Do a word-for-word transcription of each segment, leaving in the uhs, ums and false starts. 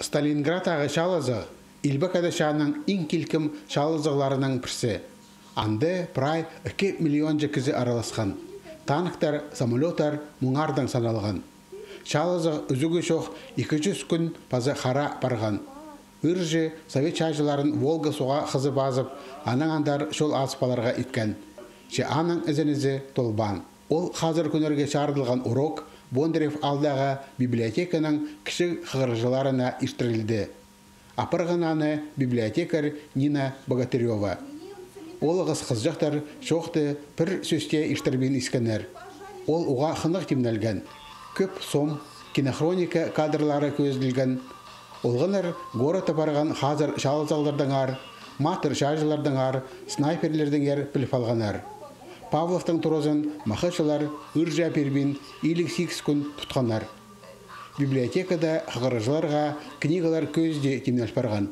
Сталинградтағы чаалазығ Илбек Ада чааның иң килкім чаалазығларының пірсі. Анда прай ікі миллионҷа кізі араласхан. Танктар, самолёттар муңнардаң саналған. Чаалазығ ӱзӱгі чох ікі чӱс кӱн паза хара парған. Ырҷы совет чааҷыларын Волга суға хызып азып, анаң андар чол азып аларға иткен. Че аның ізенізі толбаан. Ол хазыр кӧнерге чарыдылған урок Бондарев аалдағы библиотеканың кічіг хығырҷыларына иртірілді. Апарған аны библиотекарь Нина Богатырева. Ол ағас хызыҷахтар чоохты пір сӧсте иртірбин искеннер. Ол уғаа хынығ тимнелген. Кӧп сом, кинохроника кадрлары кӧзіділген. Олғаннар городта парған хазыр чаалазығлардаңар, матыр чааҷылардаңар, снайперлердеңер піліп алғаннар. Павловтың туразын махачылар ырҷа пирбин илиг сигіс кӱн тутханнар. Библиотекада хығырҷыларға книгалар кӧзіде тимнел парған.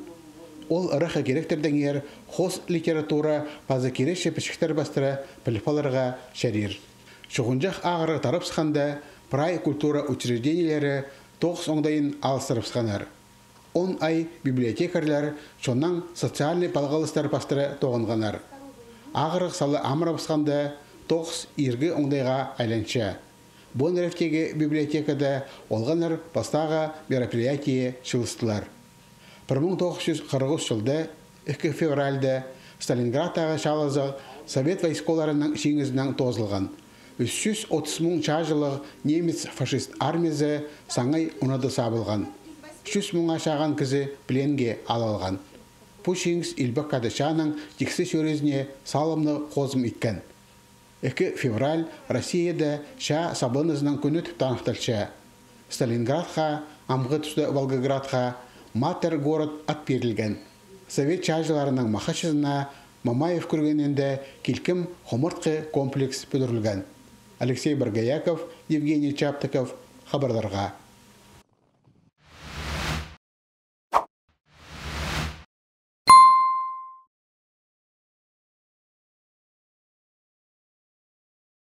Ол ыраххы киректердеңер хоос литература паза киречі пічіктер пастыра піліп аларға чарир. Чуғынҷах ағырығ тарыбысханда, прай культура учреждениелері тоғыс оңдайын алыстырыбысханнар. Он ай библиотекарьлар чоннаң социальный палғалыстар пастыра тоғынғаннар. Ағырығ сала амырабысханда, тоғыс иргі оңдайға айланча. Бондаревтегі библиотекада олғаннар пастағы мероприятие чыылыстылар. Пір муң тоғыс чӱс хырых ӱс чылда, ікі февральда, Сталинградтағы чаалазығ совет войсколарының чиңізінең тоозылған. Ӱс чӱс отыс муң чааҷылығ немец фашист армиязы саңай унади сабылған. Чӱс муңа чағын кізі пленге алылған. Пу чиңіс Илбек Ада чааның тиксі чӧрізіне салымнығ хозым иткен. Ікі февраль Россияда чаа сабланызының кӱні тіп таныхталча. Сталинградха, амғы туста Волгоградха, матыр город ат пирілген. Совет чааҷыларының махачызына Мамаев кӧргенінде килкім хомыртхы комплекс пӱдірілген. Алексей Боргояков, Евгений Чаптыков, хабарларға.